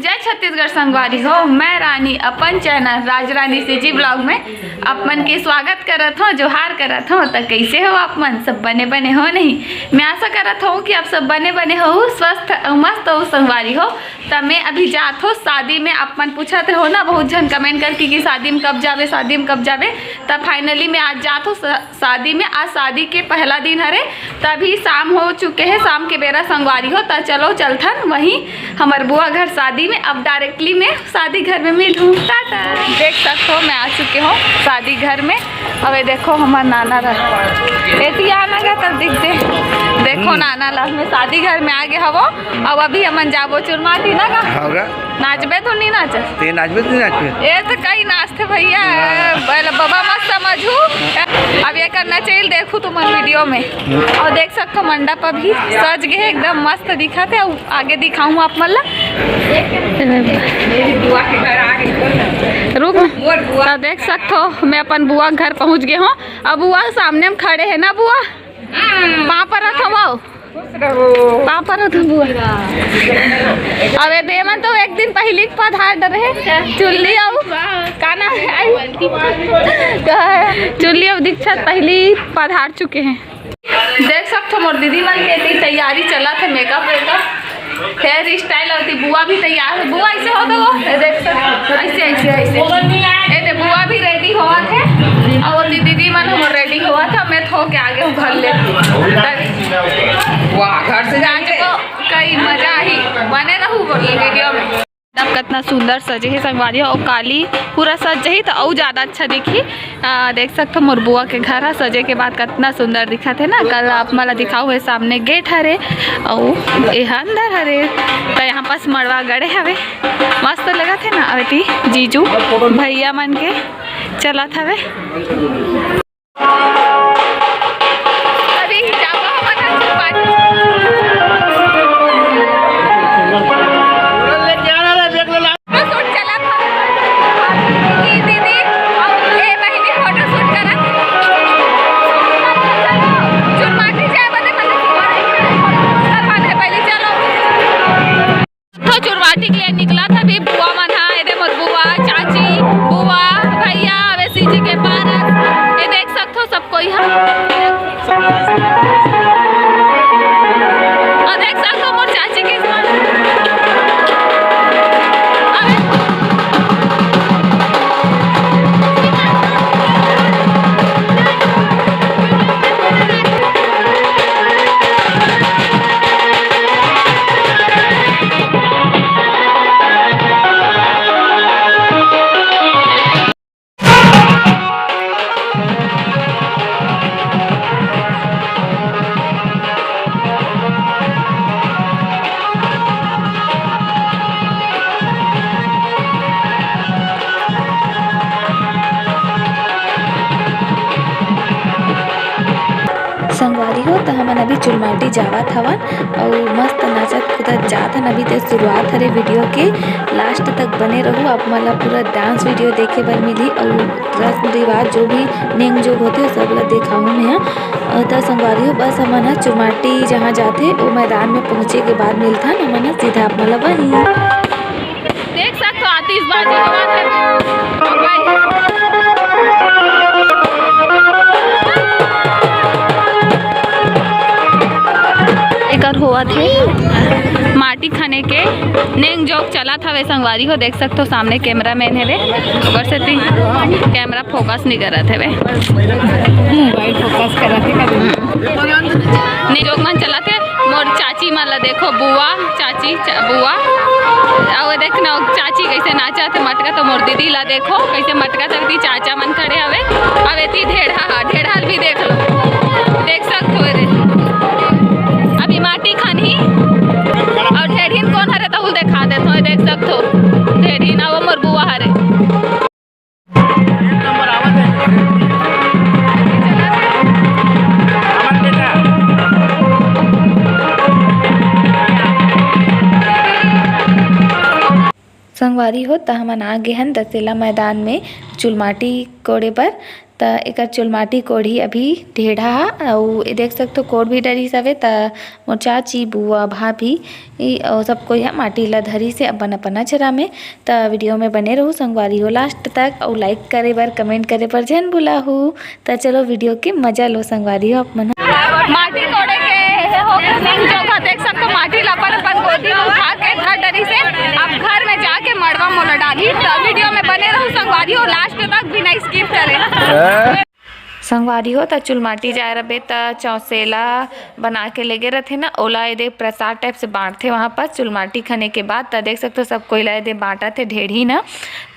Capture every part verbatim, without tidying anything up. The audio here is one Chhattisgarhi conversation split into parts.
जय छत्तीसगढ़ संगवारी हो, मैं रानी अपन चैनल राज रानी सीजी ब्लॉग में आप मन के स्वागत करत हौं, जोहार करत हौं। त कइसे हो आप मन? सब बने बने हो नहीं? मैं आशा करत हौं कि आप सब बने बने हो, स्वस्थ अउ मस्त हो संगवारी हो। त मैं अभी जात हौं शादी में। आप मन पूछत हो ना बहुत झन कमेंट करके कि शादी में कब जाबे, शादी में कब जाबे। त फाइनली मैं आज जात हौं शादी में। आज शादी के पहला दिन हरे, त अभी शाम हो चुके हे, शाम के बेरा संगवारी हो। त चलो चलथन वहीं हमर बुआ घर शादी में। अब डायरेक्टली मैं शादी घर में मिलहूँ। टाटा। देख सकत हो मैं आ चुके हौं शादी घर में। अब ये देखो हमर नाना रह, एती आना गा तब दिखते। देखो नाना ला, मैं शादी घर में आ गए हवो। अब अभी हमन जाबो चुरमाटी ना गा। हाँ गा। नाचबे तो नहीं नाच? ते नाचबे तो नहीं नाचबे? ये तो कई नाचते भैया। हाँ। बल-, बाबा मत समझू। अब ये करना चाहिए, देखू तुमन वीडियो में। हम्म। और देख सकत हो मंडप अभी सज गए, एकदम मस्त दिखत हे। और आगे दिखाऊँ आप मन ला। रुक। तो देख सकत हो मैं अपन बुआ घर पहुँच गए हौं। अब बुआ सामने में खड़े हे ना बुआ। पाँव परत हवो। पाँव परत हवो। अबे देमन तो एक दिन पहिली पधार डरे हे। चुल्ली अउ का नाम हे? चुल्ली अउ दीक्षित पहिली पधार चुके हे। देख सकत हो मोर दीदी मन के एती तैयारी चलत हे, मेकअप वेकअप। हेयर स्टाइल अउ ती बुआ भी तैयार हे। बुआ ऐसे हो तो, ये देख सक-, ऐसे, ऐसे, ऐसे। ये दे बुआ भी रेडी होवत हे अउ ओती दीदी मन हमर रेडी होवत हे। मैं थो के आगे हूँ घर ले। वाह, घर से जाके। कई मजा आही, बने रहू बोल वीडियो में। अब कतना सुंदर सजे हे संगवारी हो, अउ काली पूरा सज जही त अउ ज्यादा अच्छा दिखही। आ, देख सकत हो मोर बुआ के घर ह सजे के बाद कतना सुंदर दिखत हे ना। कल आप मन ला दिखाऊ हे सामने गेट हरे अउ एहा अंदर हरे। त यहाँ पास मड़वा गड़े हवे, मस्त लगत हे ना। अउ एती जीजू भैया मन के चलत हवे। अभी जाबो हमन ह बात। फोटो शूट चलत हवे। दीदी अउ ए बहिनी फोटो शूट करत हे। चुरमाटी जाए बदे मतलब करवाने पहले चलो। तो चुरमाटी के लिए निकलत हे अभी बुआ मन ह। ए दे मोर बुआ, चाची, बुआ, भैया, अबे सीजी के पारस। ये देख सकत हो सब कोई ह। अउ देख सकत हो मोर चाची के अबे संगवारी हो, त हमन अभी चुलमाटी जावत हवन अउ मस्त नाचत कूदत जात हन। अभी ते शुरुआत हरे वीडियो के, लास्ट तक बने रहू, आप मन ला पूरा डांस वीडियो देखे बर मिलही अउ रस्म रिवाज जो भी नेंग जोग होथे, सब ला देखाहूँ मैं ह। अ, त संगवारी हो, बस हमन ह चुमाटी जहाँ जाथे, ओ मैदान में पहुँचे के बाद मिलथन, हमन ह सीधा आप मन ला वहीं। देख सकथो, आतिशबाजी होवत हे। एकर होवत हे माटी खने के नेंग जोग चलत हवे संगवारी हो, देख सकथो सामने कैमरा मैन हवे, ओकर सेती कैमरा फोकस नइ करत हवे। मोबाइल फोकस करत हे कभी। नेंग जोग मन चलत हे, मोर चाची मन ला देखो, बुआ, चाची, चा-, बुआ, अउ देख ना, चाची कैसे नाचत हे, मटका तो मोर दीदी ला देखो, कैसे मटका तरती चाचा मन खड़े हवे। अब एती ढेढ़ा, ढेढ़ा ल भी देख लो, देख सकथो रे। अभी माटी खनही। अउ ढेढ़िन कोन हरे तहु ल देखा देथो, देख सकथो। ढेढ़िन अउ मोर बुआ हरे। संगवारी हो, त हमन आ गे हन दशेला मैदान में चुलमाटी कोड़े बर। त एकर चुलमाटी कोड़ही अभी ढेढ़ा ह, अउ ए देख सकथो कोड़ भी डरिस हवे। त मोर चाची, बुआ, भाभी, ई अउ सब कोई ह माटी ला धरिस हे अपन अपन अचरा में। त video में बने रहू संगवारी हो last तक, अउ like करे बर, comment करे बर झन भुलाहू। त चलो video के मजा लो संगवारी हो आप मन ह। माटी कोड़े के हे हो, नहीं जो का देख सकथो, माटी ला अपन अपन गोदी में उठा के धर डरिस हे। अब घर में जाके मड़वा मोला डाली। त video में बने रहू संगवारी हो last तक, बिना skip करे। संगवारी हो, त चुलमाटी जाए रबे त चौसेला बना के लेगे रथे ना, ओला एदे प्रसाद type से बांटथे वहाँ पर चुलमाटी खने के बाद। त देख सकथो सब कोई ला एदे बांटत हे ढेढ़ी ना।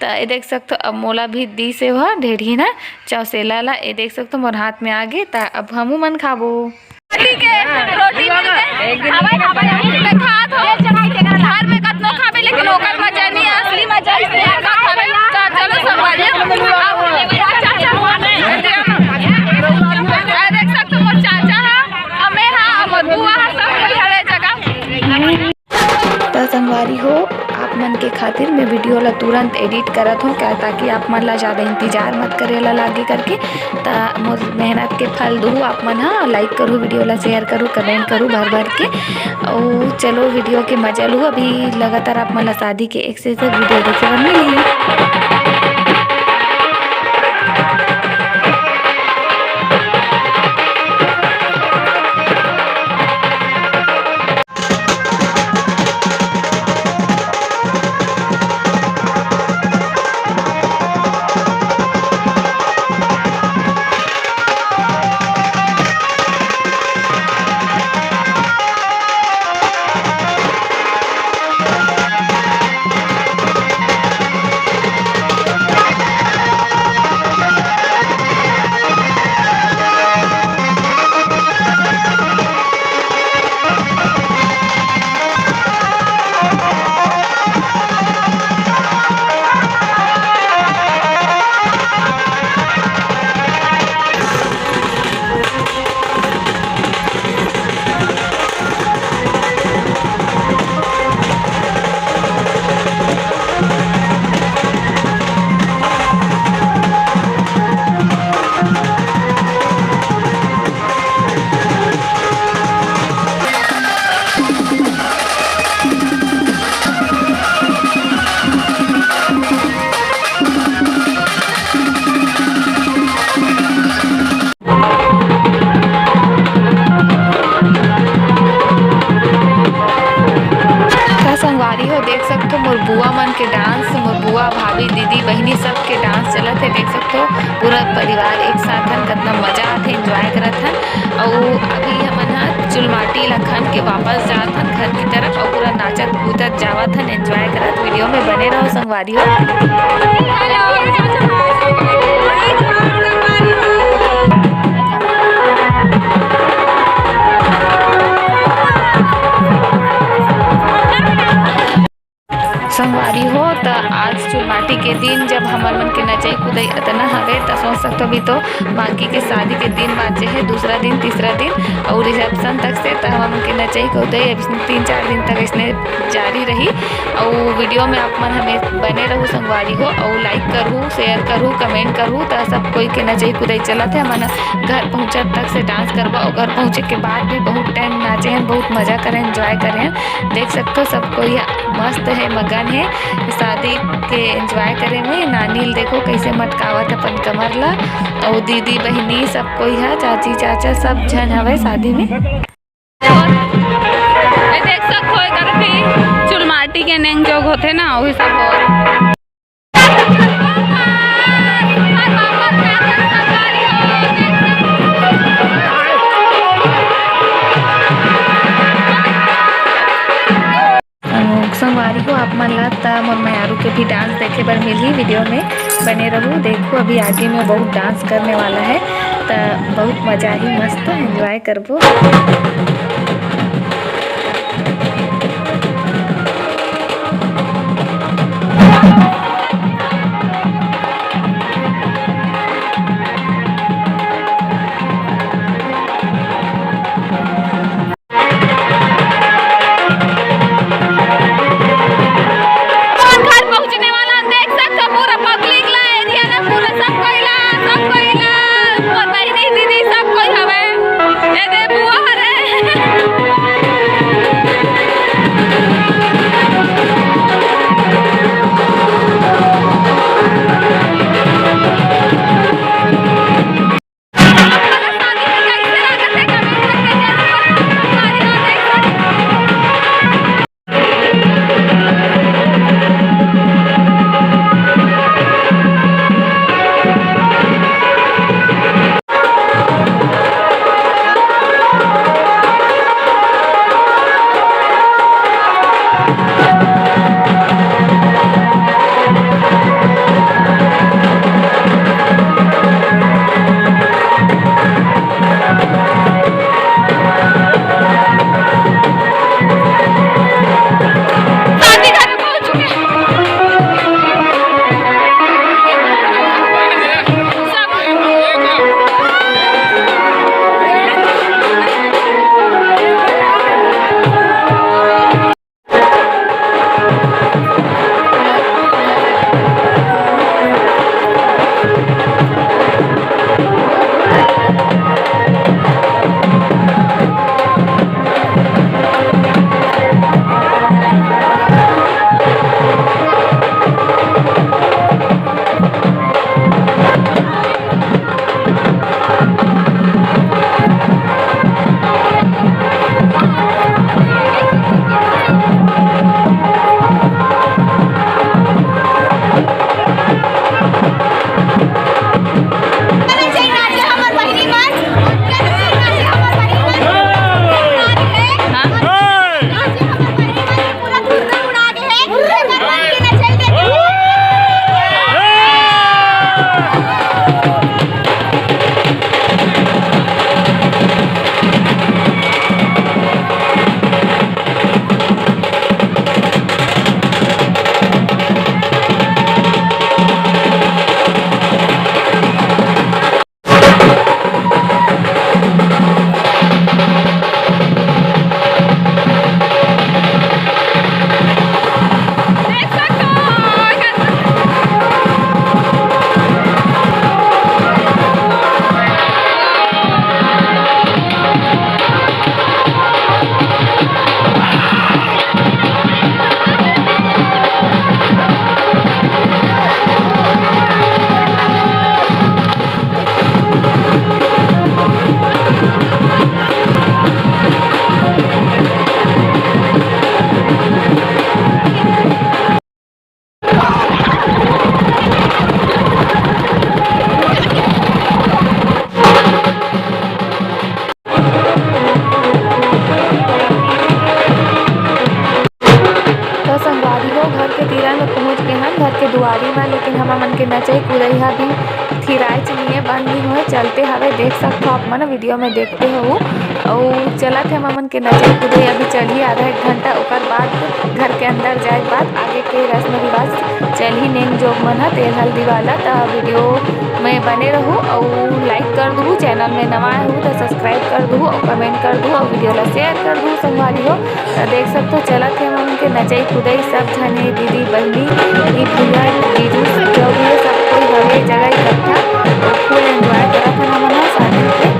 त ए देख सकथो अब मोला भी दीस हे वह ढेढ़ी ना चौसेला ला। ए देख सकथो मोर हाथ में आगे, त अब हमू मन खाबो। रोटी के, रोटी मिल गए। हवाई, हवाई, हवाई। खात हो। घर में कतनो खाबे, लेकिन ओकर मजा नहीं है, असली मजा इसलिए घर का खाबे। चा-, चलो संगवारी। अब चाचा, आ, देख सकथो मोर चाचा हा, अमे हा, मोर बुआ हा, सब कोई हवे जगह। त संगवारी हो, आप मन के खातिर मैं video ला तुरंत edit करत हूँ, क्या, ताकि आप मन ला ज़्यादा इंतजार मत करे ला लागे करके। त मोर मेहनत के फल दुहू आप मन हा। Like करू, video ला share करू, comment करू भर भर के। अउ चलो video के मजा लू। अभी लगातार आप मन ला शादी के एक से एक video देखे बर मिलही। त संगवारी हो, देख सकथो मोर बुआ मन के dance, मोर बुआ, भाभी, दीदी, बहिनी, सब के dance चलत हे। देख सकथो पूरा परिवार एक साथ हन, कतना मजा आथे, enjoy करत हन। अउ अभी हमन ह चुलमाटी ला खन के वापस जात हन घर की तरफ, अउ पूरा नाचत कूदत जावत हन, enjoy करत। Video में बने रहो संगवारी हो। संगवारी हो, त आज चुलमाटी के दिन जब हमर मन के नचई कुदई अतना हवे, त सोच सकथो, अभी तो बाकी के शादी के दिन बाचे हे, दूसरा दिन, तीसरा दिन अउ reception तक से, त हमर मन के नचई कुदई अभी तीन चार दिन तक इसने जारी रही। अउ video में आप मन हमें बने रहू संगवारी हो, अउ like करू, share करू, comment करू। त सब कोई के नचई कुदई चलत हे, हमन घर पहुँचत तक से dance करबो, अउ घर पहुँचे के बाद भी बहुत time नाचे हन, बहुत मजा करे, enjoy करे हन। देख सकथो सब कोई मस्त हे, मगन हे शादी के enjoy करे में। नानी ल देखो कैसे मटकावत अपन कमर ला, अउ दीदी बहिनी सब कोई ह, चाची चाचा सब झन हवे शादी में। ए, देख सकथो, एकर भी चुलमाटी के नेंग जोग होथे ना, वही सब हो। अ, संगवारी हो, आप मन ला त मोर मयारू के भी dance देखे बर मिलही। Video में बने रहू। देखो, अभी आगे में बहुत dance करने वाला है, त बहुत मजा ही, मस्त enjoy करबो। अपन घर पहुंचने वाला, देख सकथो पूरा public ला, area ला, पूरा सब कोई ला, सब कोई ला। घर के तीरा में पहुंच गे हन, घर के दुआरी में, लेकिन हमर मन के नचई कुदई ह भी थिराए चनिए बंद नहीं होए, चलते हवे। देख सकथो आप मन वीडियो में देखते हो। अउ चलत हे हमर मन के नचई कुदई अभी चलही आधा एक घंटा, ओकर बाद घर के अंदर जाए के बाद आगे के रस्म रिवाज चलही नेंग जोग मन ह तेल हल्दी वाला। त वीडियो में बने रहू अउ लाइक कर दूहू, चैनल में नवा आए हू त सब्सक्राइब कर दूहू अउ कमेंट कर दूहू अउ वीडियो ला शेयर कर दूहू संगवारी हो। त देख सकथो चलत हे हमन के नचई कुदई सब झन हे, दीदी बहिनी, ई भैया, जीजू, जो भी हे सब कोई हवे जगह इकट्ठा। तो फुल एंजॉय करत हन हमन ह शादी के।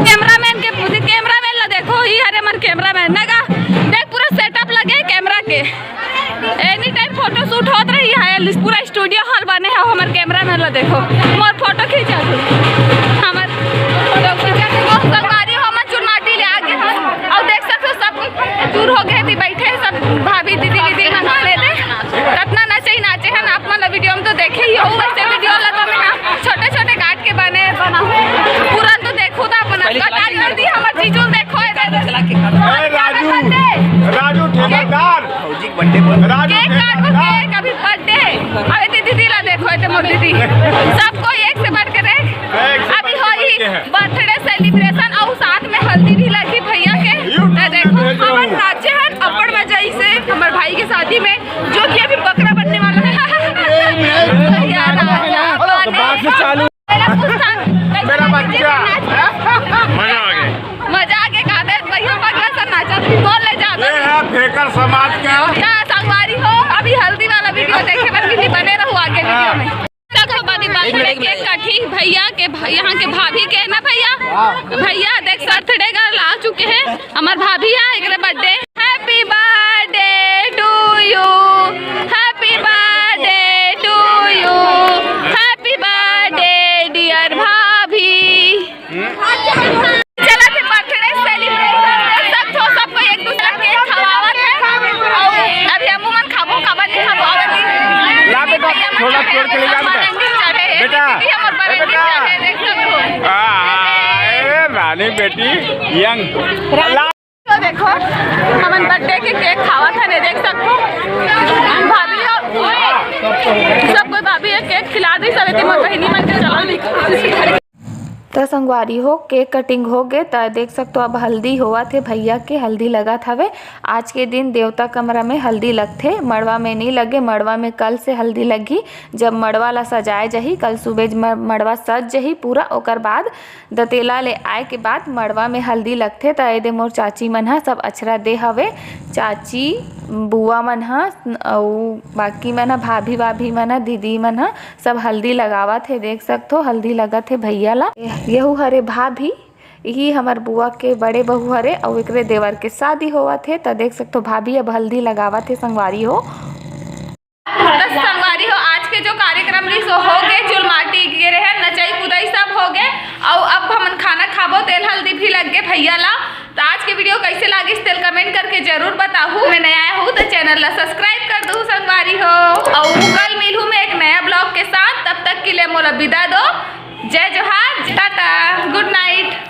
कैमरामैन के पूछे, कैमरामैन ला देखो, ही हरे मन कैमरामैन ना गा, देख पूरा सेटअप लगे कैमरा के, एनी टाइम फोटो शूट होत रही है, पूरा स्टूडियो हॉल बने है। हमर कैमरामैन ला देखो, मोर फोटो खींचा तू, हमर फोटो खींचा तू। संगवारी हो, हमर चुनमाटी ले आगे हम, अउ देख सकथो सब दूर हो गए थे, बैठे सब भाभी दीदी दीदी मन ले दे, कतना नचई नाचे हन आप मन ला वीडियो में तो देखे ही हो, वैसे वीडियो ला तो मैं छोटे छोटे काट के बने बना पूरा तो देखो तो अपन पहले चला के ताली कर दी। हमर जीजू देखो इधर। ए, राजू, राजू ठेकेदार। भौजी के बर्थडे बोल। राजू केक काटो, ठेकेदार। केक अभी बर्थडे। अबे ते दीदी ला देखो, ते मोर दीदी। सबको एक से बढ़ के देख। एक से अभी बढ़ के होई बढ़ के है। बर्थडे सेलिब्रेशन अउ साथ में हल्दी भी लगी भैया के। YouTube ते में देखो, भेज रहा हूँ। हमर नाचे हन, अब्बड़ मजा इसे हमर भाई के शादी में, जो कि अभी बकरा बनने वाला है। ए, मैं भैया राजा तो बने। बात से चालू। मेरा पूछता, कैसे मेरा लगे बच्चा। जीजू नाच? मजा आ गया। मजा आ गया, कहा दे, भैया बकरा सा नाचा, बोल ले ज्यादा। ये है फेकर समाज का। क्या संगवारी हो, अभी हल्दी वाला वीडियो देखे बर मिली, बने रहू आगे वीडियो में। देखो बड़ी बर्थडे केक कटी भैया के, भ-, यहाँ के भाभी के ना भैया, भैया देख बर्थडे गर्ल आ चुके हैं, हमार भाभी है, एकरे birthday. Happy birthday to you, happy birthday to you, happy birthday dear भाभी। चला थे बर्थडे सेलिब्रेशन, देख सकथो सबको एक दूसरा केक खवावत है। अउ अभी हमू मन खाबो, काबर नहीं खाबो, अउ अभी ला बेटा, भैया मन थोड़ा चढ़े छोड़ के ले जा बेटा। बरंडी चढ़े है, बेटा, दीदी हमर ए बरंडी बेटा। चढ़े, देख सकथो। आ, ए रानी बेटी, यंग। तो देखो, हमन बर्थडे के केक खावत हन, देख सकथो। भाभी हो, सब कोई भाभी एक केक खिला दी, सब एती मोर बहिनी मन के चला दी। त संगवारी हो, केक कटिंग हो गे, त देख सकथो अब हल्दी होवत हे, भैया के हल्दी लगत हवे। आज के दिन देवता कमरा में हल्दी लगथे, मड़वा में नी लगे, मड़वा में कल से हल्दी लगही, जब मड़वा ला सजाए जाही, कल सुबह म-, मड़वा सज जाही पूरा, ओकर बाद दतेला ले आए के बाद मड़वा में हल्दी लगथे, त एदे मोर चाची मन ह सब अछरा दे हवे। चाची, बुआ मन ह अउ बाकी मन ह, भाभी भाभी मन ह, दीदी मन ह सब हल्दी लगावत हे। देख सकथो हल्दी लगत हे भैया ला। यहू हरे भाभी, इही हमर बुआ के बड़े बहू हरे अउ एकरे देवर के शादी होवत हे। त देख सकथो भाभी अब हल्दी लगावत हे संगवारी हो। त संगवारी हो, आज के जो कार्यक्रम रहिस, सो हो गे, चुलमाटी गे रहे, नचई कुदई सब हो गे, अउ अब हमन खाना खाबो, तेल हल्दी भी लग गे भैया ला। त आज के वीडियो कैसे लागिस, तेल कमेंट करके जरूर बताहू। मैं नया आया हूँ, त चैनल ला सब्सक्राइब कर दू संगवारी हो, अउ कल मिलहू मैं एक नया ब्लॉग के साथ। तब तक के लिए मोला विदा दो, जय जोहार, टाटा, गुड नाइट।